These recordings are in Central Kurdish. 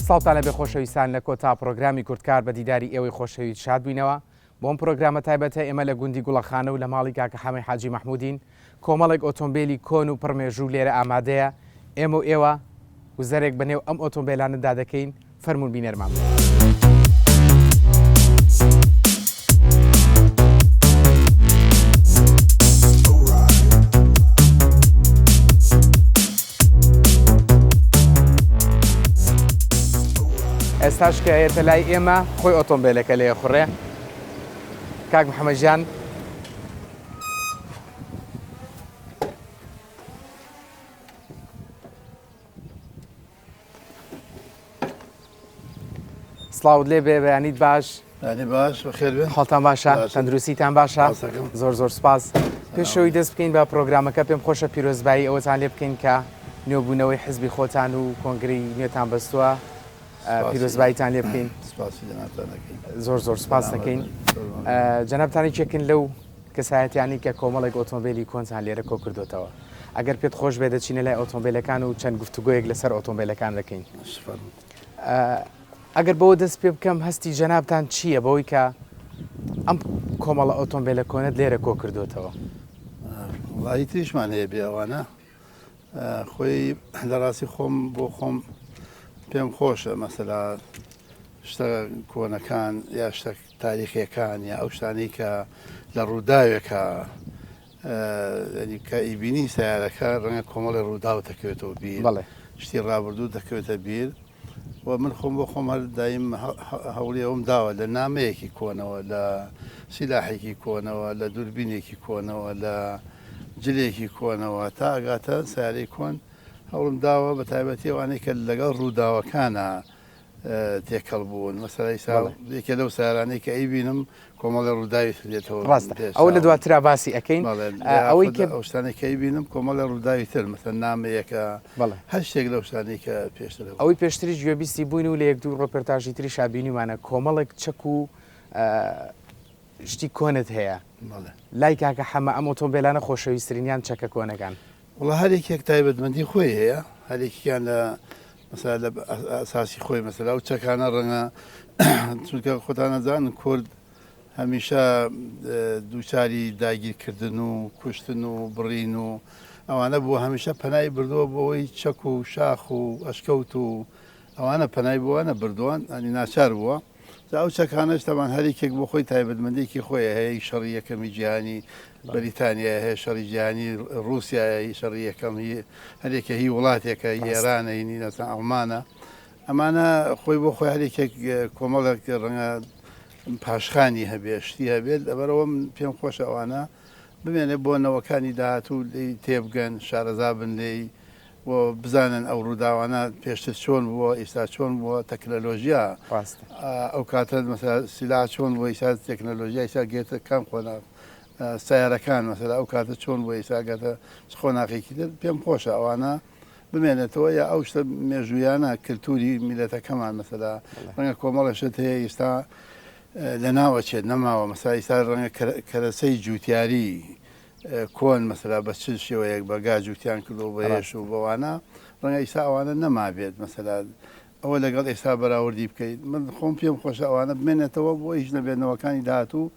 سڵاوتان لەبێ خۆشەویستان لە کۆتا پڕۆگرامی کوردکار بە دیداری ئێوەی خۆشەویست شاد بووینەوە بۆ ئەم پڕۆگرامە تایبەتە ئێمە لە گوندی گوڵەخانە و لە ماڵی کاکە حەمەی حاجی مەحموودین کۆمەڵێک ئۆتۆمبێلی کۆن و پڕ مێژوو لێرە ئامادەیە ئێمە و ئێوە گوزەرێک بە نێو ئەم ئۆتۆمبێلانەدا دەکەین فەرموون بینەرمان بن. ئێستاش کە ئێتە لای ئێمە خۆی ئۆتۆمبیلەکە لێ خوڕێ کاک محەممەد ژیان سڵاوت لێ بێ بەیانیت باش بەیانی باش بەخێر بێن حاڵتان باشە تەندروستیتان باشە زۆر زۆر سپاس پێشەوەی دەست بکەین بە پرۆگرامەکە پێم خۆشە پیرۆزبایی ئەوەتان لێ بکەین کە نوێبوونەوەی حزبی خۆتان و کۆنگری نوێتان بەستووە پیرۆزباییتان لێ بکەین زۆر زۆر سپاس دەکەین جەنابتان یەکێکن لەو کەسایەتیانی کە کۆمەڵێک ئۆتۆمبیلی کۆنتان لێرە کۆ کردوتەوە ئەگەر پێت خۆش بێ دەچینە لای ئۆتۆمبیلەکان و چەند گفتوگۆیەک لەسەر ئۆتۆمبیلەکان دەکەین ئەگەر بەوە دەست پێ بکەم هەستی جەنابتان چییە بەوەی کە ئەم کۆمەڵە ئۆتۆمبیلە کۆنەت لێرە کۆ کردوتەوە؟ وڵی تریشمان هەیە بێ ئەوانە خۆی لە ڕاستی خۆم بۆ خۆم پێم خۆشە مەسەلا شتە کۆنەکان یا شتە تاریخیەکان یا ئەو شتانەی کە لە ڕووداوێکە کە ئیبینی سیارەکە ڕەنگە کۆمەڵی ڕووداو دەکەوێتەوە بیر شتی ڕابردوو دەکەوێتە بیر و من خۆم بۆ خۆم هەر دایم هەوڵی ئەوم داوە لە نامەیەکی کۆنەوە لە سیلاحێکی کۆنەوە لە دووربینێکی کۆنەوە لە جلێکی کۆنەوە تا ئەگاتە سیارەی کۆن هەوڵم داوە بە تایبەتی ئەوانەی کە لەگەڵ ڕووداوەکانە تێکەڵ بوون مەسەلەن ئیستا یەکێ لەو سەیارانەی کە ئەیبینم کۆمەڵێ ڕووداوی تر دێتەوە ڕاستە ئەوە لە دواترا باسی ئەکەین ئەوەی کە ئەو شتانەی کە ئەیبینم کۆمەڵێ ڕووداوی تر مەسەلەن نامەیەکە هەر شتێک لەو شتانەی کە پێشتر ئەوەی پێشتریش گوێبیستی بووین و لە یەک دوو ڕۆپەرتاژی تریشا بینیمانە کۆمەڵێک چەک و شتی کۆنت هەیە لای کاکە حەمە ئەم ئۆتۆمبیلانە خۆشەویسترینیان چەکە کۆنەکان وەڵا هەر یەکێک تایبەتمەندی خۆی هەیە هەر یەکێکیان لە مەسەلا لە ئەساسی خۆی مەسەلا ئەو چەکانە ڕەنگە چونکە خۆتان ئەزانن کورد هەمیشە دووچاری داگیرکردن و کوشتن و بڕین و ئەوانە بووە هەمیشە پەنای بردووە بۆەوەی چەک و شاخ و ئەشکەوت و ئەوانە پەنای بۆوانە بردووان ئەنی ناچار بووە جا ئەو چەکانەش تەبان هەر یەکێک بۆ خۆی تایبەتمەندیەکی خۆی هەیە هی شەڕی یەکەمی جیهانی بەریتانیایە هەیە شەڕی جیهانی ڕووسیایە هی شەڕی یەکەم هی هەر یەکە هی وڵاتێکە هی ئێرانە هی نەسان ئەڵمانە ئەمانە خۆی بۆ خۆی هەر یەکێک کۆمەڵێک ڕەنگە پاشخانی هەبێ شتی هەبێت لەبەرەوە من پێم خۆشە ئەوانە بمێنێ بۆ نەوەکانی داهاتوو لێی تێبگەن شارەزا بن لێی و بزانن ئەو ڕووداوانە پێشتر چۆن بووە ئیستا چۆن بووە تەکنەلۆژیا ڕاستە ئەو کاتە مەسەلا سیلاح چۆن بووە ئیستا تەکنەلۆژیا ئیستا گەێتە کام قۆناغ سیارەکان مەسەلا ئەو کاتە چۆن بووە ئیستا گەتە چ قۆناغێکی تر پێم خۆشە ئەوانە بمێنێتەوە یا ئەو شتە مێژوویانە کللتوری میلەتەکەمان مەسەلا ڕەنگە کۆمەڵە شت هەیە ئیستا لە ناوەچێت نەماوە مەسا ئیستا ڕەنگە کەرەسەی جوتیاری کۆن مەسەلا بە چ شێوەیەک بە گا جوتیان کردو بە هێش و بەوانە ڕەنگە ئیستا ئەوانە نەمابێت مەسەلا ئەوە لەگەڵ ئێستا بەراوردی بکەیت من خۆم پێم خۆشە ئەوانە بمێنێتەوە بۆ هیچ نەبێنەوەکانی داهاتوو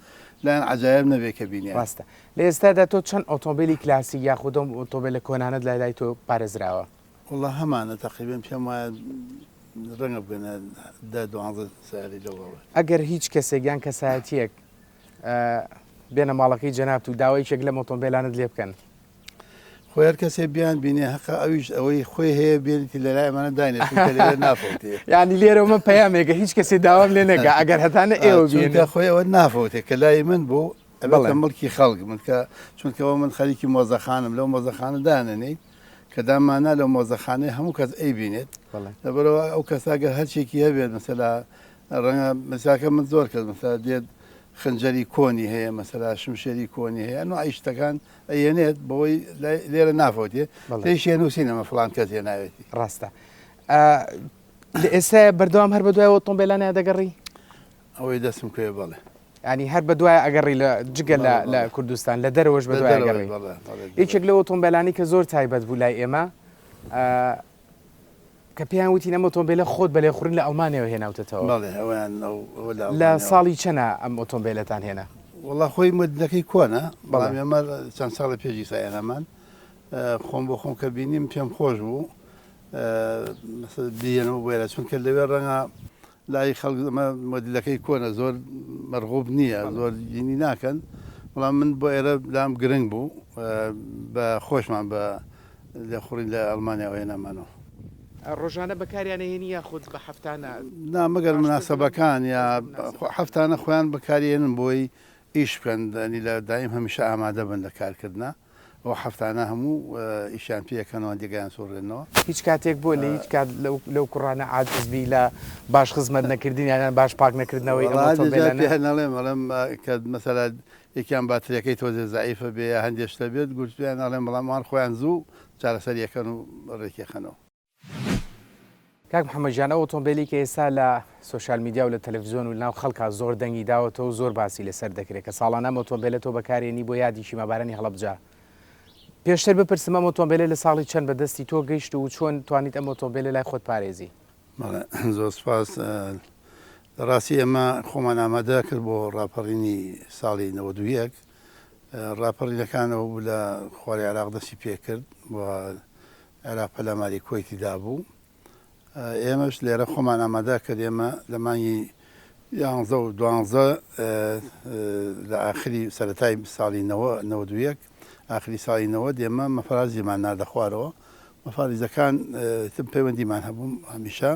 لایەن عجایب نەبێت کە بینیان. ڕاستە لە ئێستادا تۆ چەند ئۆتۆمبیلی کلاسیک یاخود ئەم ئۆتۆمبیلە کۆنانەت لای لای تۆ پارێزراوە؟ وەڵا هەمانە تەقریبەن پێم وایە ڕەنگە بگەنە دە دوانزە سەیارەی لەو بابەتە. ئەگەر هیچ کەسێک یان کەسایەتییەک بێنە ماڵەکەی جەنابت و داوای یەکێک لەم ئۆتۆمبێلانەت لێ بکەن. خۆی هەر کەسێ بیان بینێ هەقە ئەویش ئەوەی خۆی هەیە بێنیتی لە لای ئەمانە داینێ چونکە لێرە نافەوتێ. یانی لێرەوە من پەیامێکە هیچ کەسێ داوام لێ نەکا ئەگەر هەتانە ئێوە بێنن. چونکە خۆی ئەوە نافەوتێ کە لای من بوو ئەبێتە مڵکی خەڵک من کە چونکە ئەوە من خەریکی مۆزەخانم لەو مۆزەخانە دانەنێیت کە داماننا لەو مۆزەخانەی هەموو کەس ئەیبینێت لەبەرەوە ئەو کەسە گەر هەرچێکی هەبێت مەسەلا ڕەنگە مەساکە من زۆر کەس مەسەلا دێت خنجەری کۆنی هەیە مەسەلا شمشێری کۆنی هەیە ئەنوعی شتەکان ئەیەنێت بەوەی لێرە نافەوتێ لێشیە نووسین ئەمە فڵان کەس هێناوێتی. ڕاستە لە ئێستا بەردەوام هەر بەدوای ئۆتۆمبێلانە دەگەڕی؟ ئەوەی دەستم کوێ بەڵێ. ینی هەر بە دوای ئەگەڕی لە جگە لە لە کوردستان لە دەرەوەش بە دوای ئەگەڕی یەکێک لە ئۆتۆمبێلانی کە زۆر تایبەت بوو لای ئێمە. کە پێیان وتین ئەم ئۆتۆمبێلە خۆت بە لێخوڕین لە ئەڵمانیاوە هێناوتەتەوە. بەڵێ ئەویان ئەو ئەوە لە لە ئەڵمانیاوە. ساڵی چەنە ئەم ئۆتۆمبێلەتان هێنا؟ وەڵا خۆی مۆدیلەکەی کۆنە بەڵام ئێمە چەند ساڵێ پێش ئیستا هێنامان. خۆم بۆ خۆم کە بینیم پێم خۆش بوو بیهێنمەوە بۆ ئێرە چونکە لەوێ ڕەنگە لای خەڵک ئەمە مۆدیلەکەی کۆنە زۆر مەرغوب نییە زۆر گینی ناکەن بەڵام من بۆ ئێرە لام گرنگ بوو بە خۆشمان بە لێخوڕین لە ئەڵمانیاوە هێنامانەوە. ڕۆژانە بەکاریان ئەهێنی یاخود بە هەفتانە؟ نا مەگەر مناسەبەکان یا هەفتانە خۆیان بەکاریێنن بۆی ئیش بکەن ینی لە دایم هەمیشە ئامادە بن لە کارکردنا. ئەو هەفتانە هەموو ئیشیان پێ ئەکەن و هەندێکیان سوڕێنەوە. هیچ کاتێک بووە لە هیچ کات لەو کوڕانە عاجز بی لە باش خزمەت نەکردنیان یان باش پاک نەکردنەوەی ئەم وەڵا هەندێ جار ئۆتۆمبێلانە؟ پێیان ئەڵێم ئەڵێم کە مەسەلا یەکیان باتریەکەی تۆزێ زەعیفە بێ یا هەندێ شتە بێت گورج پێیان ئەڵێم بەڵام ئەوان خۆیان زوو چارەسەری ئەکەن و ڕێکی ئەخەنەوە. کاک محمد گیان ئەو ئۆتۆمبێلەی کە ئێستا لە social media و لە تەلەفزیۆن و لەناو خەڵکا زۆر دەنگی داوەتەوە و زۆر باسی لەسەر دەکرێت کە ساڵانە ئەم ئۆتۆمبێلە تۆ بەکارێنی بۆ یادی کیمابارانی هەڵەبجە پێشتر بپرسم ئەم ئۆتۆمبێلە لە ساڵی چەند بە دەستی تۆ گەیشت و چۆن توانیت ئەم ئۆتۆمبێلە لای خۆت پارێزی؟ بەڵێ زۆر سپاس. لە ڕاستی ئێمە خۆمان ئامادە کرد بۆ ڕاپەڕینی ساڵی 91 ڕاپەڕینەکانەوە بوو لە خواری عێراق دەستی پێکرد و عێراق پەلاماری کوەیتی دابوو، ئێمەش لێرە خۆمان ئامادە کرد، ئێمە لە مانگی یانزە و دوانزە لە ئاخری سەرەتای ساڵی نەوە 91 ئاخری ساڵی 90 ئێمە مەفرازیمان ناردە خوارەوە، مەفاریزەکان تم پەیوەندیمان هەبوو هەمیشە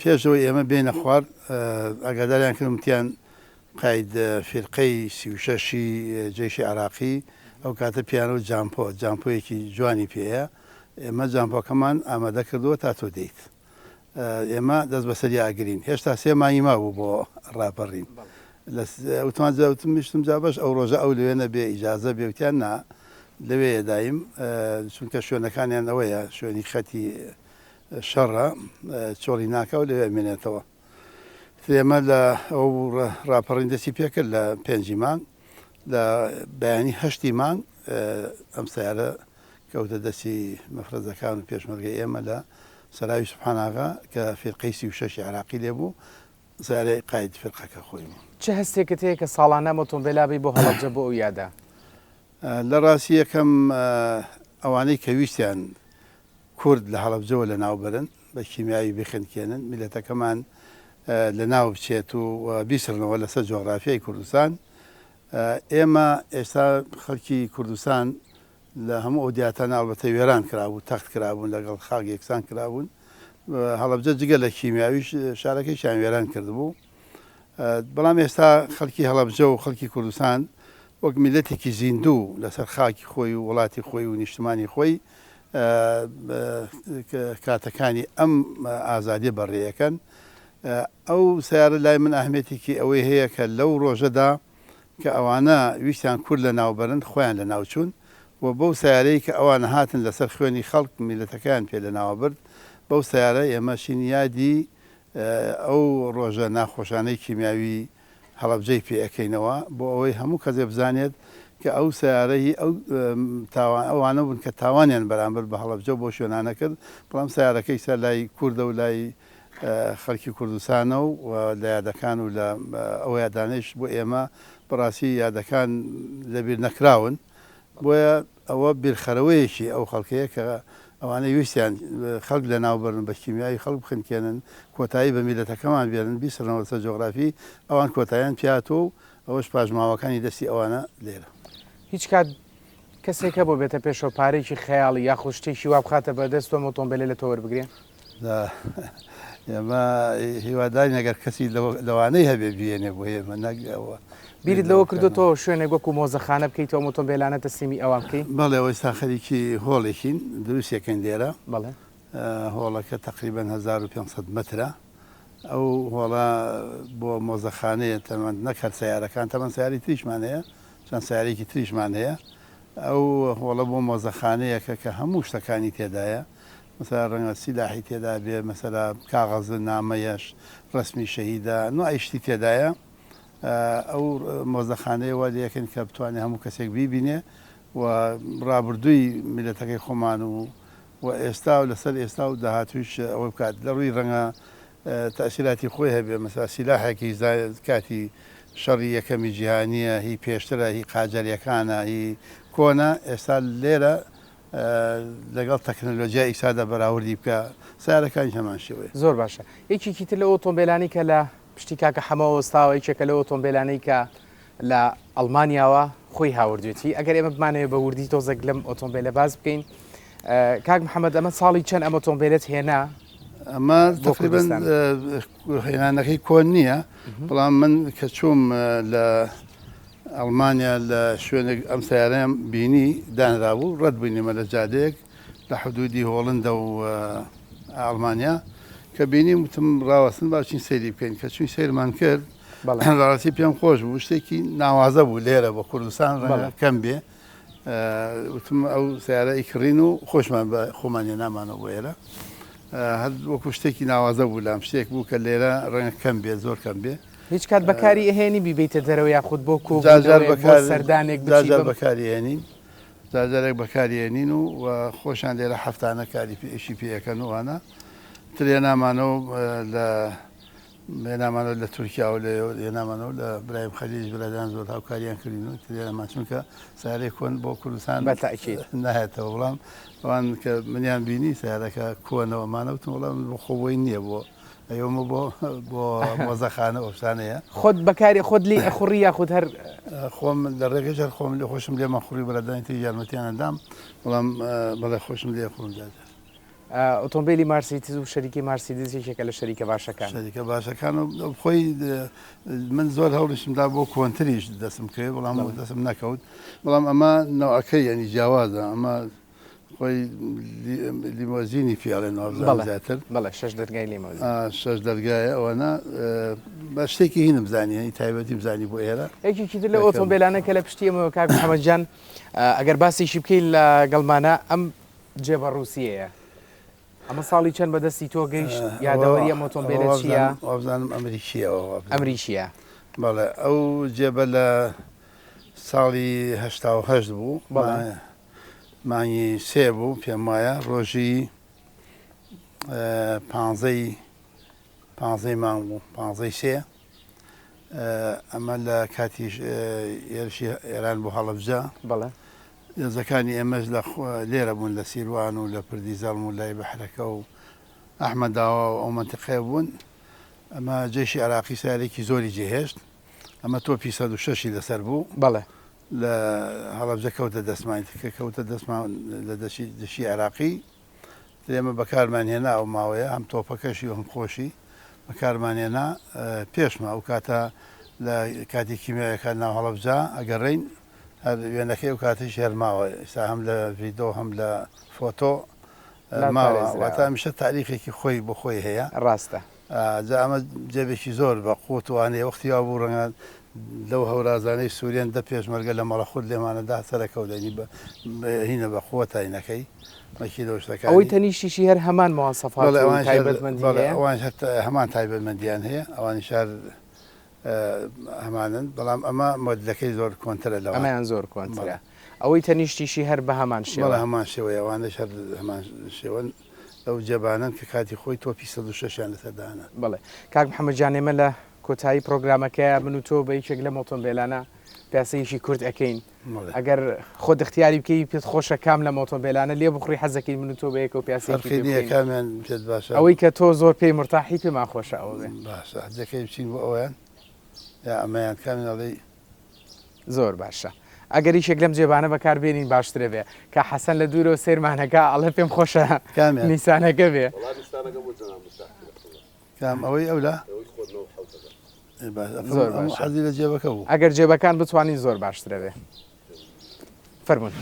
پێشەوەی ئێمە بێنە خوار ئاگاداریان کردم وتیان قاید فیرقەی 36ی جەیشی عراقی ئەو کاتە پیانە و جامپۆ جامپۆیەکی جوانی پێیە ئێمە جامپۆکەمان ئامادە کردووە تا تۆ دێیت ئێمە دەست بەسەری ئاگرین هێشتا سێ مانگی مابوو بۆ ڕاپەڕین وتمان وتم ویستم جا بەش ئەو ڕۆژە ئەو لەوێ نەبێ ئیجازە بێ وتیان نا لەوێیە دایم چونکە شوێنەکانیان ئەوەیە شوێنی خەتی شەڕە چۆڵی ناکا و لەوێ ئەمێنێتەوە. ئێمە لە ئەو ڕاپەڕین دەستی پێکرد لە پێنجی مانگ لە بەیانی هەشتی مانگ ئەم سیارە کەوتە دەستی مەفرەزەکان و پێشمەرگەی ئێمە لە سەراوی سوبحاناغا کە فیرقەی 36 عێراقی لێ بوو سیارەی قاید فیرقەکە خۆی بوو. چ هەستێکت هەیە کە ساڵانە ئەم ئۆتۆمبێلە بەی بۆ هەڵەبجە بۆ ئەو یادە؟ لە ڕاستی یەکەم ئەوانەی کە ویستیان کورد لە هەڵەبجەوە لەناو بەرن، بە کیمیاوی بخنکێنن، میللەتەکەمان لەناو بچێت و بیسڕنەوە لەسەر جۆغرافیای کوردستان. ئێمە ئێستا خەڵکی کوردستان لە هەموو ئەو دیاتانە ئەڵبەتە وێران کرابوو، تەخت کرابوون، لەگەڵ خاک یەکسان کرابوون. هەڵەبجە جگە لە کیمیاویش شارەکەیشیان وێران کردبوو. بەڵام ئێستا خەڵکی هەڵەبجە و خەڵکی کوردستان وەک میللەتێکی زیندوو لەسەر خاکی خۆی و وڵاتی خۆی و نیشتمانی خۆی کاتەکانی ئەم ئازادیە بەڕێیەکەن. ئەو سەیارە لای من ئەهمیەتێکی ئەوەی هەیە کە لەو ڕۆژەدا کە ئەوانە ویستیان کورد لەناو بەرن خۆیان لەناو چوون و بەو سەیارەی کە ئەوان هاتن لەسەر خوێنی خەڵک میللەتەکەیان پێ لەناوە برد بەو سەیارە ئێمە شین یادی ئەو ڕۆژە ناخۆشانەی کیمیاوی هەڵەبجەی پێ ئەکەینەوە بۆ ئەوەی هەموو کەسێ بزانێت کە ئەو سەیارە هی ئەو تاوان ئەوانە بوون کە تاوانیان بەرامبەر بە هەڵەبجە و بەو شوێنانە کرد بەڵام سەیارەکە ئیستا لای کوردە و لای خەڵکی کوردستانە و لە یادەکان و لە ئەو یادانەیش بۆ ئێمە بەڕاستی یادەکان لەبیر نەکراون بۆیە ئەوە بیرخەرەوەیەکی ئەو خەڵکەیە کە ئەوانەی ویستیان خەڵک لەناو بەرن، بە کیمیاوی خەڵک بخنکێنن، کۆتایی بە میللەتەکەمان بێنن، بیسڕنەوە لەسەر جۆغرافی، ئەوان کۆتاییان پێهاتووە و ئەوەش پاشماوەکانی دەستی ئەوانە لێرە. هیچ کات کەسێک هەبووە بێتە پێشەوە پارەیەکی خەیاڵی یاخود شتێکی وا بخاتە بەردەست تۆ ئەم ئۆتۆمبێلە لە تۆ وەربگرێ؟ ئێمە هیوادارین ئەگەر کەسی لەوانەی هەبێ بیێنێ بۆ ئێمە نەک ئەوە. بیرت لەوە کردۆتەوە شوێنێک وەکو مۆزەخانە بکەیتەوە ئەم ئۆتۆمبێلانە تەسلیمی ئەوان بکەی؟ بەڵێ ئەوە ئێستا خەریکی هۆڵێکین دروستیەکەین لێرە. بەڵێ. هۆڵەکە تەقریبەن 1500 مەترە. ئەو هۆڵە بۆ مۆزەخانەیە تەمەن نەک هەر سەیارەکان تەمەن سەیارەی تریشمان هەیە چەند سەیارەیەکی تریشمان هەیە. ئەو هۆڵە بۆ مۆزەخانەیەکە کە هەموو شتەکانی تێدایە مەسەلا ڕەنگە سیلاحی تێدا بێ مەسەلا کاغەز نامەیەش ڕەسمی شەهیدە نوعی شتی تێدایە ئەو مۆزەخانەیە وا لێکەین کە بتوانێ هەموو کەسێک بیبینێ و ڕابردووی میللەتەکەی خۆمان و و ئێستا و لەسەر ئێستا و داهاتوویش ئەوە بکات لە ڕووی ڕەنگە تەئسیراتی خۆی هەبێ مەسا سیلاحێکی کاتی شەڕی یەکەمی جیهانیە هی پێشترە هی قاجەریەکانە هی کۆنە ئێستا لێرە لەگەڵ تەکنەلۆجیای ئیسادا بەراوردی بکە سەیارەکانیش هەمان شێوەیە. زۆر باشە یەکێکی تر لەو ئۆتۆمبێلانەی کە لە پشتی کاکە حەمەوە وەستاوە یەکێکە لەو ئۆتۆمبێلانەی کە لە ئەڵمانیاوە خۆی هاوردوێتی ئەگەر ئێمە بمانەوێت بە وردی تۆزێک لەم ئۆتۆمبێلە باس بکەین کاک محەممەد ئەمە ساڵی چەند ئەم ئۆتۆمبێلت هێنا ئەمە تقریبا هێنانەکەی کۆن نییە بەڵام من کە چووم لە ئەڵمانیا لە شوێنێک ئەم سیارەیەم بینی دانرابوو ڕەت بووین ئێمە لە جادەیەک لە حدودی هۆڵندە و ئەڵمانیا کە بینیم وتم ڕاوەستن با بچین سەیری بکەین کە چوین سەیرمان کرد ڕاستی پێم خۆش بوو شتێکی ناوازە بوو لێرە بۆ کوردستان ڕەنگە کەم بێ وتم ئەو سیارە ئیکڕین و خۆشمان بە خۆمان هێنامانەوە بۆ ئێرە هەر وەکو شتێکی ناوازە بوو لام شتێک بوو کە لێرە ڕەنگە کەم بێ زۆر کەم بێ هیچ کات بەکاری ئەهێنی بیبیتە دەرەوە یاخود بۆ کۆبوونەوەیەک بۆ سەردانێک بچی جار بەکاری هێنین جارجارێک بەکاری هێنین و و خۆشیان لێرە هەفتانە کاری پێ ئیشی پێ ئەکەن و ئەوانە تر هێنامانەوە لە هێنامانەوە لە تورکیاوە لە هێنامانەوە لە برایم خەلیلیش برادەران زۆر هاوکاریان کردین و تر هێنامان چونکە سەیارەی کۆن بۆ کوردستان بە تەئکید نایەتەوە بەڵام ئەوان کە منیان بینی سەیارەکە کۆنەوە ئەمانە وتم وەڵا من بۆ خۆ بۆی نییە بۆ ئەیومە بۆ بۆ مۆزەخانە ئەو شتانەیە. خۆت بەکاری خۆت لێی ئەخوڕی یاخود هەر. خۆم لە ڕێگەش هەر خۆم لێ خۆشم لێ مەخوڕی برادەرانی تریش یارمەتیان ئەدام بەڵام بەڵێ خۆشم لێ ئەخوڕم جار جار. ئۆتۆمبیلی مارسیدس و شەریکەی مارسیدس یەکێکە لە شەریکە باشەکان. شەریکە باشەکان و خۆی من زۆر هەوڵیشم دا بۆ کۆنتریش دەستم کەوێ بەڵام دەستم نەکەوت بەڵام ئەمە نەوعەکەی یانی جیاوازە ئەمە خۆی لیمۆزینی پێ ئەڵێن وابزانم زیاتر. بەڵێ شەش دەرگای لیمۆزین. شەش دەرگایە ئەوەنە بە شتێکی هینم زانی هەنی تایبەتیم زانی بۆ ئێرە. یەکێکی تر لەو ئۆتۆمبێلانە کە لە پشتی ئێمەوە کاک محەمەد گیان ئەگەر باسێکی بکەین لەگەڵمانە ئەم جێبە ڕووسیەیە ئەمە ساڵی چەند بەدەستی تۆ گەیشت یادەوەری ئەم ئۆتۆمبێلە چییە؟ وابزانم ئەمریکییە ئەمریکییە. بەڵێ ئەو جێبە لە ساڵی 88 بوو. بەڵێ. مانگی سێ بوو پێم وایە ڕۆژی پانزەی پانزەی مانگ بوو پانزەی سێ ئەمە لە کاتی هێرشی ئێران بۆ هەڵەبجە بەڵێ هێزەکانی ئێمەش لە لێرە بوون لە سیروان و لە پردی زەڵم و لای بەحرەکە و ئەحمەداوا و ئەو مەنتیقەیە بوون ئەمە جەیشی عێراقی سەیارێکی زۆری جێهێشت ئەمە تۆپی 106 لەسەر بوو بەڵێ لە هەڵەبجە کەوتە دەستمان کە کەوتە دەستمان لە دەشی دشی عێراقی ئێمە بەکارمان هێنا ئەو ماوەیە هەم تۆپەکەشی و هەم خۆشی بەکارمان هێنا پێشما ئەو کاتە لە کاتی کیمیاویەکان ناو هەڵەبجە ئەگەڕین هەر وێنەکەی ئەو کاتیش هەر ماوە ئێستا هەم لە ڤیدۆ هەم لە فۆتۆ ماوە واتە هەمیشە تاریخێکی خۆی بۆ خۆی هەیە ڕاستە جا ئەمە جێبێکی زۆر بە قوت وانەیە وەختی وا بوو ڕەنگە لەو هەورازانەی سوورێن دە پێشمەرگە لە مەڵەخوت لێمانە دا سەرەکەوت دەنی بە هینە بە قوتە هینەکەی مەکینە و شتەکانی. ئەوەی تەنیشتیشی هەر هەمان مواسەفات بەڵێ و ئەوانیش هەر تایبەتمەندی بەڵێ هەیە؟ ئەوانیش هەر هەمان تایبەتمەندیان هەیە ئەوانیش هەر هەمانن بەڵام ئەمە مۆدلەکەی زۆر کۆنترە لەوان. ئەمەیان زۆر کۆنترە. بەڵێ. ئەوەی تەنیشتیشی هەر بە هەمان شێوە. بەڵێ هەمان شێوەیە ئەوانەش هەر هەمان شێوەن. لەو جێبانەن کە کاتی خۆی تۆپی 106 یان لەسەر دانا. بەڵێ کاک محەمەد گیان ئێمە لە کۆتایی پرۆگرامەکەیا من و تۆ بە یەکێک لەم ئۆتۆمبێلانە پیاسەیەکی کورت ئەکەین ئەگەر خۆت اختیاری بکەی پێت خۆشە کام لەم ئۆتۆمبێلانە لێ بخوڕی حەزەکەی من و تۆ بە یەکەوە پیاسەیەکی فەرقی پێ نییە بکەین کامیان پێت باشە ئەوەی کە تۆ زۆر پێی مورتاحی پێمان خۆشە ئەوە بێ. باشە حەزەکەی بچین بۆ ئەویان یا ئەمەیان کامیان ئەڵێی؟ زۆر باشە ئەگەر یەکێک لەم جێبانە بەکار بێنین باشترە بێ کا حەسەن لە دوورەوە سەیرمانەکا ئەڵێ پێم خۆشە کامیان؟ نیسانەکە بێ. وەڵا نیسانەکە بۆ جەناب مرتاحترە خودا. کام ئەوەی ئەولا؟ ئەوەی خۆت نەوە حەوتەکە. ئێ باش زۆر ئەم باشە حەزی لە جێبەکە بوو. ئەگەر جێبەکان بتوانین زۆر باشترە بێ فەرموون.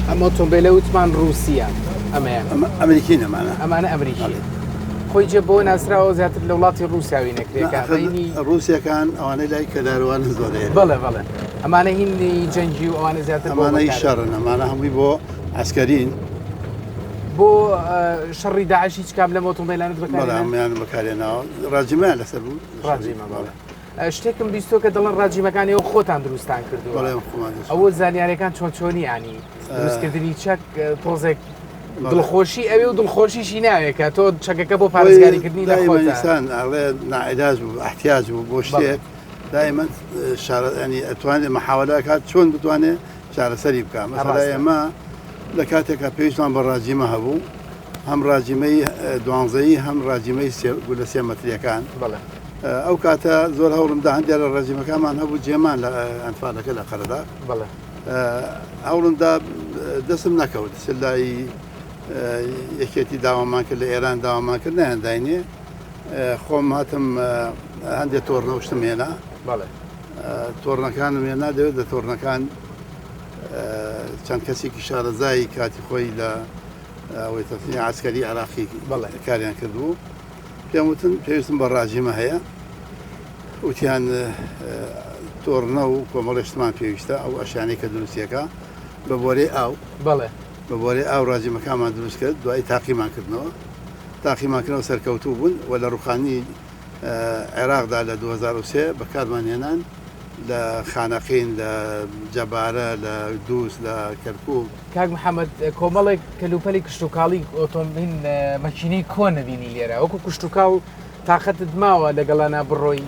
ئەم ئۆتۆمبیلە وتمان ڕووسیە. ئەمەیان ئەمە ئەمریکی نەمانە ئەمانە ئەمریکی خۆی جێ بۆ ناسراوە زیاتر لە وڵاتی ڕووسیاوی نەکرێت کە بینی ڕووسەکان ئەوانەی لای کەداروانە زۆر هەیە بەڵێ بەڵێ ئەمانە هینی جەنگی و ئەوانە زیاتر ئەمانەی شەڕن ئەمانە هەمووی بۆ عسکەرین بۆ شەڕی داعش هیچ کام لەم ئۆتۆمبیلانت بەکارمیان بەکارێناوە ڕاجیمان لەسەر بوو ڕاجیمە بەڵێ شتێکم بیستۆ کە دەڵێن ڕاجیمەکانی ئەو خۆتان دروستان کردووە ئەوە زانیارەکان چۆن چۆنی ینی دروستکردنی چەک تۆزێک دڵخۆشی ئەوێ و دڵخۆشیشی ناوێت کە تۆ چەکەکە بۆ پارێزگاریکردنی لە خۆتان ئەڵێ ناعلاج بوو احتیاج بوو بۆ شتێک دائما ینی ئەتوانێت محاولە کات چۆن بتوانێت چارەسەری بکە مەسەلا ئێمە لە کاتێکا پێویستمان بە ڕاجیمە هەبوو هەم ڕاجیمەی دوانزەیی هەم ڕاجیمەی گولە سێ مەتریەکان ئەو کاتە زۆر هەوڵم دا هەندێک لە ڕێژیمەکانمان هەبوو جێمان لە ئەنفالەکە لە قەرەدا هەوڵم دا دەستم نەکەوت چ لای یەکێتی داوامان کرد لە ئێران داوامان کرد نایان داینێ خۆم هاتم هەندێک تۆڕنە شتم هێنا تۆڕنەکانم هێنا دەوێت لە تۆڕنەکان چەند کەسێکی شارەزایی کاتی خۆی لە ئەوەی تەسنی عسکەری عراقی کاریان کردبوو پێم وتن پێویستم بە ڕاجیمە هەیە وتیان تۆڕنە و کۆمەڵی شتمان پێویستە ئەو ئەشیانەی کە دروستیەکە بە بۆرەی ئاو بەڵێ بە بۆرەی ئاو ڕاجیمەکانمان دروست کرد دوایی تاقیمان کردنەوە تاقیمان کردنەوە سەرکەوتوو بوون و لە ڕوخانی عێراقدا لە 2003 بەکارمان هێنان لە خانەقین لە جەبارە لە دووس لە کەرکوک. کاک محمد کۆمەڵێک کەلوپەلی کشتوکاڵی ئۆتۆمبیل مەکینەی کۆن نەبینی لێرە وەکو کشتوکاڵ تاقەتت ماوە لەگەڵانا بڕۆی؟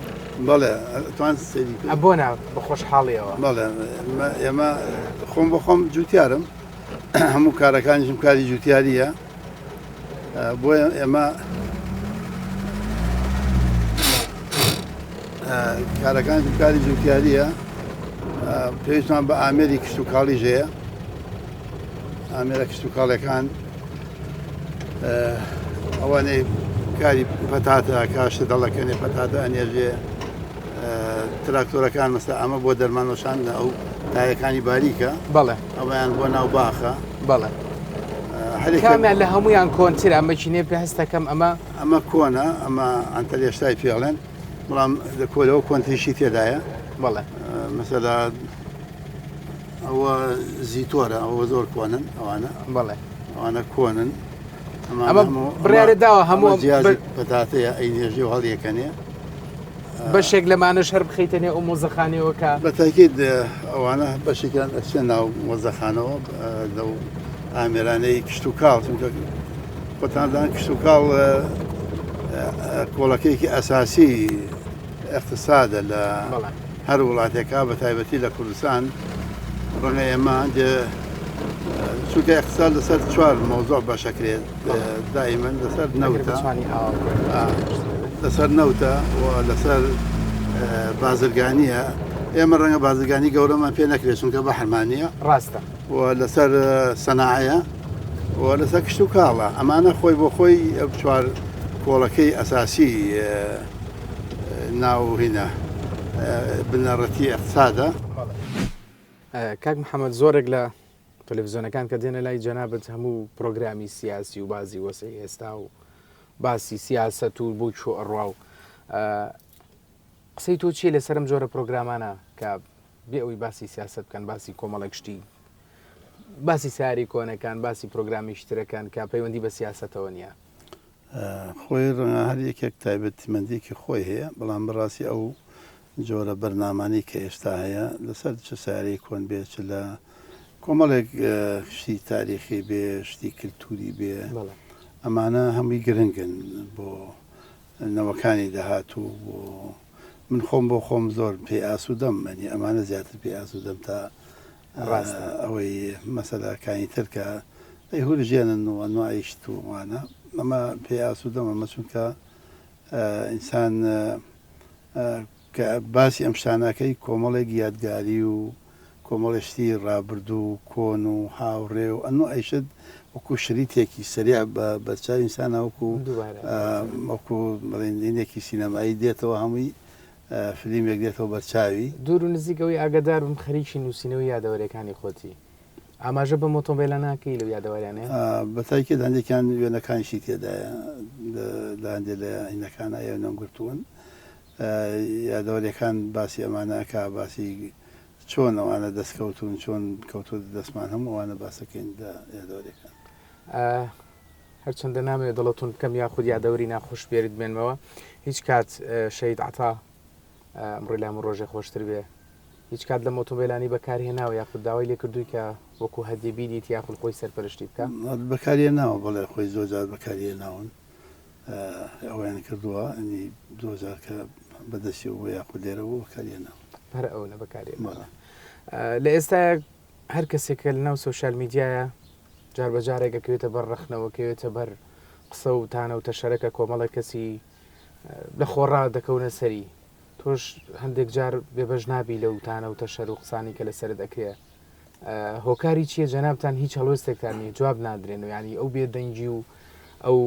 بەڵێ توان سەیری بکەی. بۆ نا بە خۆشحاڵیەوە. بەڵێ ئێمە خۆم بە خۆم جوتیارم هەموو کارەکانیشم کاری جوتیاریە بۆیە ئێمە کارەکان کاری جوتیاریە پێویستمان بە ئامێری کشتتوکاڵی ژەیە ئامێرە کشتتوکاڵەکان ئەوانەی کاری پەتاتە کاشتە دەڵەکەنێ پەتاتە ئەنێژێ تراکتۆرەکان مەسە ئەمە بۆ دەرمانۆشان ئەو تایەکانی باریکە بەڵێ ئەویان بۆ ناو باخە بەڵێ کامیان لە هەمویان کۆنترە ئەمە چینێ پێ هەستەکەم ئەمە ئەمە کۆنە ئەمە ئەنتەلێشتای پێڵێن بەڵام لە کۆلەوە کۆنتریشی تێدایە بەڵێ مەسەلا ئەوە زیتۆرە ئەوە زۆر کۆنن ئەوانە بەڵێ ئەوانە کۆنن ئەمە بڕیارە داوە هەموو پەتاتەیە ئەی نێژی و هەڵیەکەنێ بەشێک لەمانەش هەر بخەیتە نێو ئەو مۆزەخانەیەوە کە. بە تاکید ئەوانە بەشێکیان ئەچنە ناو مۆزەخانەوە لەو ئامێرانەی کشتوکاڵ چونکە خۆتان دان کشتوکاڵ کۆڵەکەیەکی ئەساسی اقتصادە لە هەر وڵاتێکا بە تایبەتی لە کوردستان ڕەنگە ئێمە هەندێ چونکە اقتصاد لەسەر چوار مەوزوع بەشەکرێت دائیمەن لەسەر نەوتە لەسەر نەوتە و لەسەر بازرگانیە ئێمە ڕەنگە بازرگانی گەورەمان پێ نەکرێت چونکە بەحرمانە ڕاستە و لەسەر سەناعەیە و لەسەر کشت و کاڵە ئەمانە خۆی بۆ خۆی چوار کۆڵەکەی ئەساسی ناو هینە بنەڕەتی اقتصادە. کاک محەممەد زۆرێک لە تەلەفزیۆنەکان کە دێنە لای جەنابت هەموو پرۆگرامی سیاسی و بازی وەسعی ئێستا و باسی سیاسەت و بۆ کوێ ئەڕوا و قسەی تۆ چییە لەسەرم جۆرە پرۆگرامانە کە بێ ئەوەی باسی سیاست بکەن باسی کۆمەڵێک شتی باسی ساری کۆنەکان باسی پرۆگرامی شترەکان کە پەیوەندی بە سیاستەوە نییە خۆی ڕەنگە هەر یەکێک تایبەتمەندیەکی خۆی هەیە بەڵام بەڕاستی ئەو جۆرە بەرنامانەی کە ئێستا هەیە لەسەر چ سارەی کۆن بێ چ لە کۆمەڵێک شتی تاریخی بێ شتی کللتوری بێ ئەمانە هەمووی گرنگن بۆ نەوەکانی داهاتوو بۆ من خۆم بۆ خۆم زۆر پێی ئاسوودەم ئەنی ئەمانە زیاتر پێی ئاسوودەم تا ڕاستە. ئەوەی مەسەلەکانی تر کە ئەیهورژێنن و ئەنواعی شت و ئەوانە ئەمە پێی ئاسوودەم ئەمە چونکە ئینسان کە باسی ئەم شتانەکەی کۆمەڵێک یادگاری و کۆمەڵێ شتی ڕابردوو و کۆن و هاوڕێ و ئەنواعی شت وەکو شریتێکی سەریع بە بەرچاوی ئینسانە وەکو وەکو بڵێن هینێکی سینەمایی دێتەوە هەمووی فلیمێک دێتەوە بەرچاوی. دوور و نزیک ئەوەی ئاگادار بم خەریکی نووسینەوەی یادەوەریەکانی خۆتی. ئاماژە بەم ئۆتۆمبێلە ناکەی لەو یادەواریانەیە؟ بە تاکید هەندێکیان وێنەکانیشی تێدایە لە هەندێک لە هینەکانە ئێوەم گرتوون یادەوەریەکان باسی ئەمانە ئەکا باسی چۆن ئەوانە دەستکەوتون چۆن کەوتووەتە دەستمان هەموو ئەوانە باسەکەین لە یادەوەریەکان. هەرچەندە نامەوێت دڵت توند بکەم یاخود یادەوەری ناخۆش بێرت بێنمەوە هیچ کات شەهید عەتا ئەمڕۆی لام و ڕۆژێ خۆشتر بێ هیچ کات لەم ئۆتۆمبێلانی بەکارهێناوە یاخود داوای لێکردووی کە وەکو هەدیە بیدیت یاخود خۆی سەرپەرشتی بکا؟ بەکارهێناوە بەڵێ خۆی زۆر جار بەکارهێناون ئەوەیان کردووە ئەنی زۆر جار کە بەدەستیەوە بووە یاخود لێرە بووە بەکارهێناون. هەر ئەونە بەکارهێناوە. لە ئێستایا هەر کەسێک کە لەناو سۆشیال میدیایە جار بە جارێک ئەکەوێتە بەر ڕەخنەوە کەوێتە بەر قسە و تانە و تەشەرەکە کۆمەڵێک کەسی لە خۆڕا دەکەونە سەری تۆش هەندێک جار بێبەش نابی لەو تانە و تەشەر و قسانی کە لەسەرت ئەکرێ هۆکاری چییە جەنابتان هیچ هەڵوێستێکتان نییە جواب نادرێن و ینی ئەو بێدەنگی و ئەو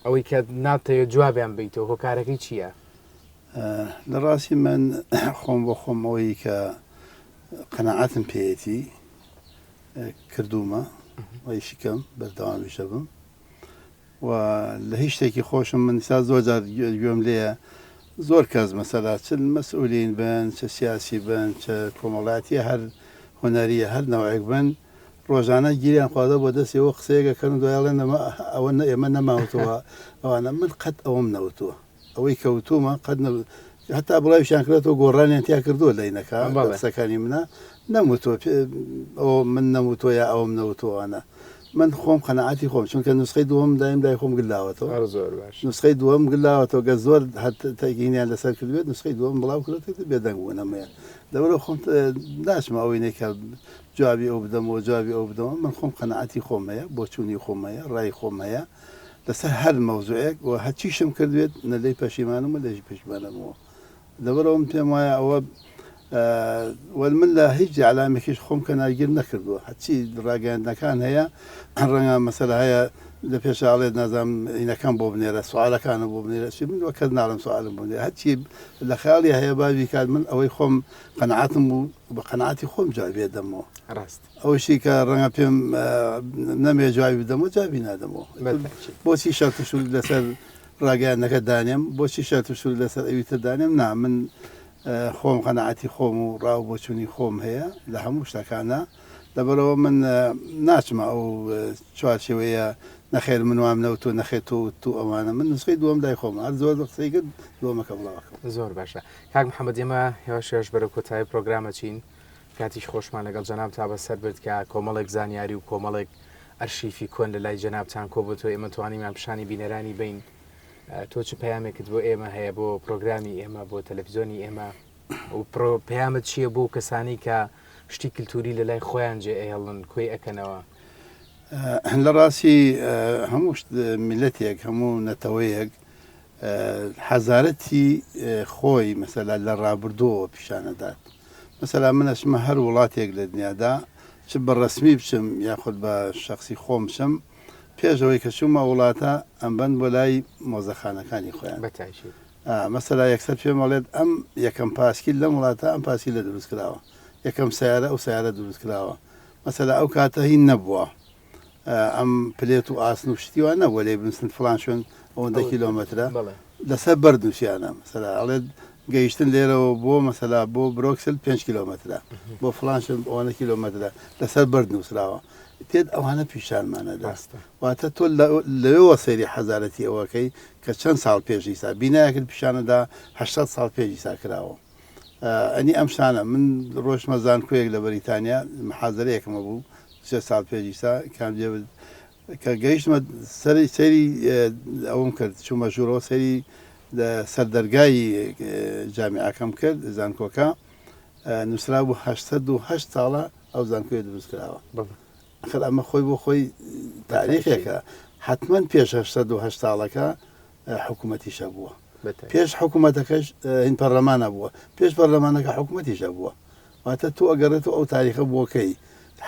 ئەوەی کە ناتەوێت جوابیان بیتەوە هۆکارەکەی چییە؟ لە ڕاستی من خۆم بۆ خۆم ئەوەی کە قەنەعاتم پێیەتی کردوومە وەیشی کەم بەردەوامیشە بم و لە هیچ شتێکی خۆشم من سا زۆر جار گوێم لێیە زۆر کەس مەسەلا چ مەسئولین بن چ سیاسی بن چ کۆمەڵایەتی هەر هونەریە هەر نەوعێک بن ڕۆژانە گیریان خواردە بۆ دەستی ئەوە قسەیەک ئەکەن و دوای ئەڵێن ئەوە ئێمە نەماوتەوە ئەوانە من قەت ئەوەم نەوتووە ئەوەی کە وتومە قەت نە هەتا بڵاویشیان کردەوە گۆڕانیان تیا کردووە لەینەکە لە قسەکانی منە نەموتووە ئەوە من نەموتووە یا ئەوم نەوتووانە من خۆم قەنەعاتی خۆم چونکە نسخەی دووەم دایم لای خۆم گلاوەتەوە زۆر باش نسخەی دووەم گلاوەتەوە گە زۆر تەگینیان لەسەر کردوێت نسخەی دووەم بڵاو کردێت بێدەنگ بوون ئەمەیە لەبەرەوە خۆم ناچمە ئەوەی نەکە جوابی ئەو بدەمەوە جوابی ئەو بدەمەوە من خۆم قەنەعاتی خۆم هەیە بۆچوونی خۆم هەیە ڕای خۆم هەیە لەسەر هەر مەوزوعێک و هەرچیشم کردبێت نە لێی پەشیمانم و لێش پەشیمانەبمەوە لەبەرئەوە من پێم وایە ئەوە وەل من لە هیچ ئیعلامێکیش خۆم کەنارگیر نەکردووە هەرچی ڕاگەیاندنەکان هەیە ڕەنگە مەسەلە هەیە لە پێش ئاڵێت نازانم ئینەکان بۆ بنێرە سوالەکانم بۆ بنێرە چی من وە کەس ناڵێم سوالم بۆ بنێرە هەرچی لە خەیاڵی هەیە با بیکات من ئەوەی خۆم قەناعەتم بوو بە قەناعەتی خۆم جوابێ دەمەوە ڕاست ئەوشی کە ڕەنگە پێم نەمێ جوابی بدەمەوە جوابی نادەمەوە بۆچی شەرت و شروط لەسەر ڕاگەیاندنەکە دانێم بۆچی شەرت و شروط لەسەر ئەوی تر دانێم نا من خۆم قەناعەتی خۆم و ڕاو بۆچوونی خۆم هەیە لە هەموو شتەکانە لەبەرەوە من ناچمە ئەو چوارچێوەیە نەخێر من وام نەوتووە نەخێر تۆ وتت و ئەوانە من نوسخەی دووەم لای خۆمە هەر زۆر قسەی کرد دووەمەکە بڵاوەکەم. زۆر باشە کاک محەممەد ئێمە هێواش هێواش بەرەو کۆتایی پرۆگرامە چین کاتیش خۆشمان لەگەڵ جەنابتا بەسەر برد کە کۆمەڵێک زانیاری و کۆمەڵێک ئەرشیفی کۆن لە لای جەنابتان کۆبۆتەوە ئێمە توانیمان پیشانی بینەرانی بین تۆ چ پەیامێکت بۆ ئێمە هەیە بۆ پرۆگرامی ئێمە بۆ تەلەفزیۆنی ئێمە و پەیامت چییە بۆ کەسانی کە شتی کللتوری لە لای خۆیان جێ ئەهێڵن کۆی ئەکەنەوە؟ لە ڕاستی هەموو میلەتێک هەموو نەتەوەیەک حەزارەتی خۆی مەسەلا لە ڕابردووەوە پیشانەدات مەسەلا من ئەچمە هەر وڵاتێک لە دنیادا چ بە ڕەسمی بچم یاخود بە شەخسی خۆم بچم پێش ئەوەی کە چوومە وڵاتە ئەمبەن بۆ لای مۆزەخانەکانی خۆیان مەسەلا یەکسەر پێم ئەڵێت ئەم یەکەم پاسکیل لەم وڵاتە ئەم پاسکیلە دروست کراوە یەکەم سیارە ئەو سیارە دروست کراوە مەسەلا ئەو کاتە هین نەبووە ئەم پلێت و ئاسن و شتی وا نەبووە لێی بنووسن فڵان شوێن ئەوەندە کیلۆمەترە لەسەر بەرد نووسیانە مەسەلا ئەڵێت گەیشتن لێرەوە بۆ مەسەلا بۆ برۆکسل 5 کیلۆمەترە بۆ فڵان شوێن ئەوەندە کیلۆمەترە لەسەر بەرد نووسراوە تێت ئەوانە پیشانمانەدا واتە تۆ لەوێوە سەیری حەزارەتی ئەوەکەی کە چەند ساڵ پێش ئیسا بینایەکت پیشانەدا 800 ساڵ پێش ئیسا کراوە ئەنی ئەم شتانە من ڕۆشتمە زانکۆیەک لە بەریتانیا محازەرەیەکم هەبوو سێ ساڵ پێش ئیسا کام جێ کە گەیشتمە سەری سەیری ئەوم کرد چوومە ژوورەوە سەیری سەر دەرگای جامیعەکەم کرد زانکۆکە نووسرا بوو 808 ساڵە ئەو زانکۆیە دروست کراوە ئەخر ئەمە خۆی بۆ خۆی تاریخێکە حتمما پێش 808 ساڵەکە حکوومەتیش هەبووە پێش حکوومەتەکەش هین پەرلەمان هەبووە پێش پەرلەمانەکە حکوومەتیش هەبووە واتە تۆ ئەگەڕێت و ئەو تاریخە بۆکەی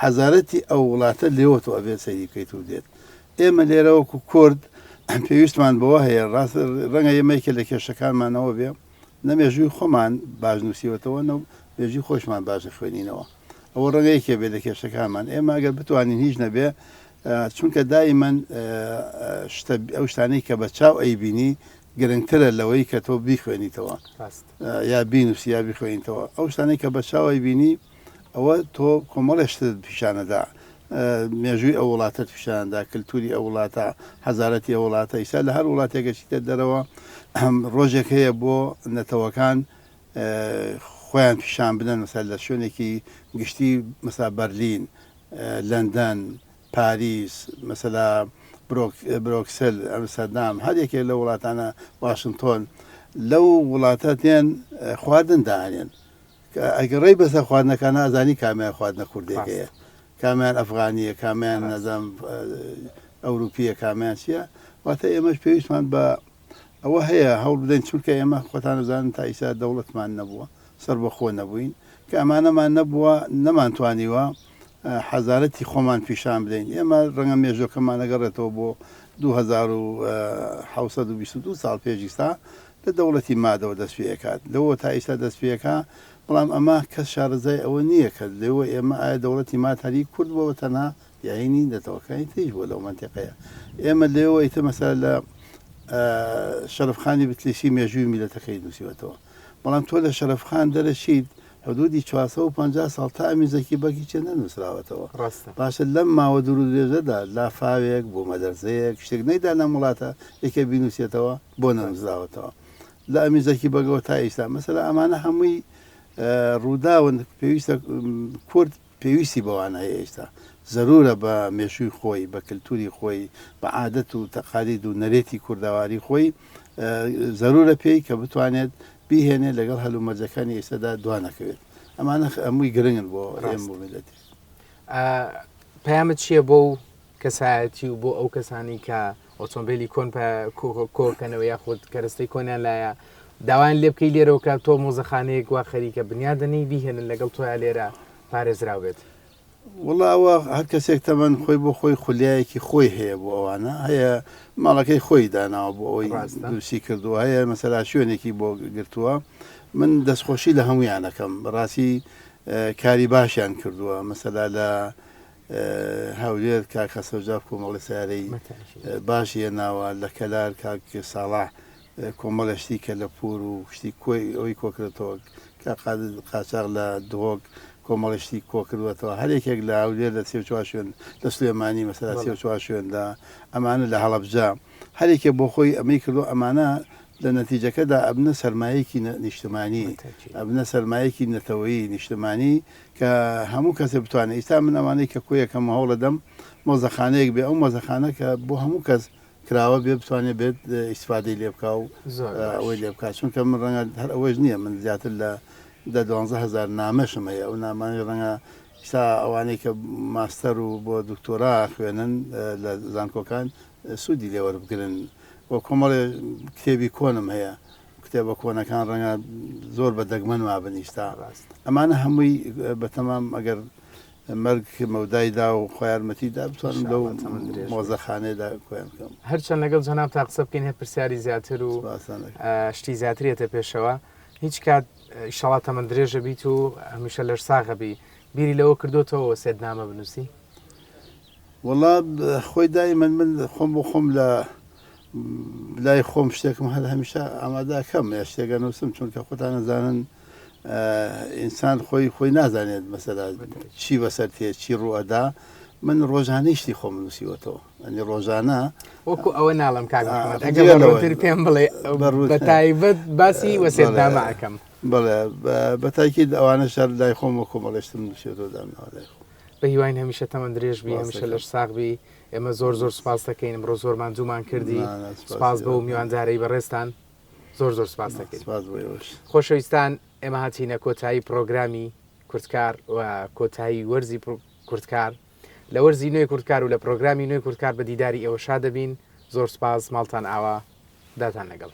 حەزارەتی ئەو وڵاتە لێوە تۆ ئەبێت سەیری بکەیت و دێت ئێمە لێرە وەکو کورد پێویستمان بەوە هەیە ڕاست ڕەنگە ئێمەیکە لە کێشەکانمانەوە بێ نە مێژووی خۆمان باش نووسیوەتەوە نە مێژووی خۆشمان باش خوێنینەوە. ئەوە ڕەنگە یەکێ بێ لە کێشەکانمان ئێمە ئەگەر بتوانین هیچ نەبێ چونکە دائیمەن شتە ئەو شتانەی کە بە چاو ئەیبینی گرنگترە لەوەی کە تۆ بیخوێنیتەوە یا بینوسی یا بیخوێنیتەوە ئەو شتانەی کە بە چاو ئەیبینی ئەوە تۆ کۆمەڵێ شتت پیشانەدا مێژووی ئەو وڵاتەت پیشاندا کللتوری ئەو وڵاتە حەزارەتی ئەو وڵاتە ئیسا لە هەر وڵاتێکە چیتە دەرەوە ڕۆژێک هەیە بۆ نەتەوەکان خۆیان پیشان بدەن مەسەل لە شوێنێکی گشتی مەسا بەرلین لەندەن پاریس مەسەلا برۆکسل ئەمستەردام هەر یەکێک لە وڵاتانە واشنتۆن لەو وڵاتە تێن خواردن دانێن ئەگەر ڕێی بەسەر خواردنەکانە ئەزانی کامیان خواردنە کوردێکەیە کامیان ئەفغانیە کامیان نەزام ئەوروپیە کامیان چییە واتە ئێمەش پێویستمان بە ئەوە هەیە هەوڵ بدەین چونکە ئێمە خۆتان ئەزانن تا ئیستا دەوڵەتمان نەبووە سەربەخۆ نەبووین کە ئەمانەمان نەبووە نەمانتوانیوە حەزارەتی خۆمان پیشان بدەین ئێمە ڕەنگە مێژۆکەمان نەگەڕێتەوە بۆ 2722 ساڵ پێش ئیستا لە دەوڵەتی مادەوە دەست پێکات لەوە تا ئیستا دەست پێکا بەڵام ئەمە کەس شارەزای ئەوە نییە کە لەوە ئێمە ئایا دەوڵەتی ماد هەری کورد بووە تەنها یاینی نەتەوەکانی تریش بووە لەو مەنتیقەیە. ئێمە لێوە ئیتر مەسەلە لە شەرەفخانی بتلیسی مێژووی میلەتەکەی نووسیوەتەوە. بەڵام تۆ لە شەرەفخان دەرەچیت حدودی 450 ساڵ تا ئەمیر زەکی بەگ هیچێ نەنووسراوەتەوە. ڕاستە. باشە لەم ماوە دوور و درێژەدا لافاوێک، بوومەلەرزەیەک، شتێک نەیدا لەم وڵاتە یەکێ بینووسێتەوە؟ بۆ نەنووسراوەتەوە؟ لە ئەمیر زەکی بەگەوە تا ئیستا مەسەلە ئەمانە هەمووی ڕووداون پێویستە کورد پێویستی بەوانە هەیە ئێستا زەرورە بە مێژووی خۆی، بە کلتوری خۆی، بە عادەت و تەقالید و نەرێتی کوردەواری خۆی زەرورە پێی کە بتوانێت بیهێنێت لەگەڵ هەلومەرجەکانی ئێستادا دوانەکەوێت. ئەمانە هەمووی گرنگن بۆ ئێمە و میللەتی. پەیامت چییە بۆ کەسایەتی و بۆ ئەو کەسانی کە ئۆتۆمبیلی کۆن کۆکەنەوە یاخود کەرەستەی کۆنیان لایە داوایان لێ بکەی لێرەوە کە تۆ مۆزەخانەیەک وا خەریکە بنیادەنی بیهێنن لەگەڵ تۆیا لێرە پارێزراو بێت. وەڵا ئەوە هەر کەسێک تەمەن خۆی بۆ خۆی خولیایەکی خۆی هەیە بۆ ئەوانە هەیە ماڵەکەی خۆی داناوە بۆ ئەوەی دروستی کردووە هەیە مەسەلا شوێنێکی بۆ گرتووە من دەستخۆشی لە هەمویانەکەم بەڕاستی کاری باشیان کردووە مەسەلا لە هەولێر کاک خەسرەو جاف کۆمەڵی سەیارەی باشی هێناوە، لە کەلار کاک ساڵح کۆمەڵێ شتی کەلەپوور و شتی کۆی ئەوەی کۆکردەوە، کاک قادر قاچاغ لە دهۆک کۆمەڵی شتی کۆکردوەتەوە، هەر یەکێک لە هەولێر لە سێ و چوار شوێن، لە سلێمانی مەسەلا سێ و چوار شوێن، لە ئەمانە لە هەڵەبجە هەر یەکێک بۆ خۆی ئەمەی کردووە، ئەمانە لە نەتیجەکەدا ئەبنە سەرمایەکی نیشتمانی، ئەبنە سەرمایەکی نەتەوەیی نیشتمانی کە هەموو کەسێ بتوانێت ئیستا من ئەوانەی کە کۆیەکەم و هەوڵەدەم مۆزەخانەیەک بێ ئەو مۆزەخانە کە بۆ هەموو کەس کراوە بێ بتوانێت بێت ئیسفادەی لێ بکا و ئەوەی لێ بکات چونکە من ڕەنگە هەر ئەوەش نییە من زیاتر لە دە دوانزە هەزار نامەشم هەیە ئەو نامانەی ڕەنگە ئیستا ئەوانەی کە ماستەر و بۆ دکتۆرا خوێنن لە زانکۆکان سوودی لێ وەربگرن و کۆمەڵێ کتێبی کۆنم هەیە کتێبە کۆنەکان ڕەنگە زۆر بە دەگمەن مابن ئیستا ئەمانە هەمووی بەتەمام ئەگەر مەرگ مەودای دا و خوا یارمەتی دا بتوانم لەو مۆزەخانەیەدا کۆیان بکەم. هەرچەند لەگەڵ جەنابتا قسە بکەین هەر پرسیاری زیاتر و شتی زیاتر یەتە پێشەوە هیچ کات ئیشەڵا تەمەن درێژە بیت و هەمیشە لەش ساغە بی بیری لەوە کردوتەوە وەسێتنامە بنووسی؟ وەڵا خۆی دایمەن من خۆم بۆ خۆم لە لای خۆم شتێکم هەر هەمیشە ئامادەکەم یا شتێکە نووسم چونکە خۆتان نەزانن ئینسان خۆی خۆی نازانێت مەسەلا چی بەسەر تێ چی ڕوئەدا من ڕۆژانەی شتی خۆم نووسیوەتەوە ئەنی ڕۆژانە وەکو ئەوە ناڵم کاک محەممەد ئەگەر بەڕوونتر پێم بڵێ بە تایبەت باسی وەسێتنامە ئەکەم بەڵێ بە تاکید ئەوانە شەر لای خۆم وەکو مەڵێشتم نووسیوەتەوە دامناوە لای خۆم. بە هیواین هەمیشە تەمەن درێژ بی هەمیشە لەش ساغ بی ئێمە زۆر زۆر سپاس دەکەین ئەمڕۆ زۆر ماندوومان کردی سپاس بەو میواندارەی بەڕێزتان زۆر زۆر سپاس دەکەین خۆشەویستان ئێمە هاتینە کۆتایی پرۆگرامی کوردکار و کۆتایی وەرزی کوردکار لە وەرزی نوێی کوردکار و لە پرۆگرامی نوێی کوردکار بە دیداری ئێوە شاد دەبین زۆر سپاس ماڵتان ئاوا داتان لەگەڵ.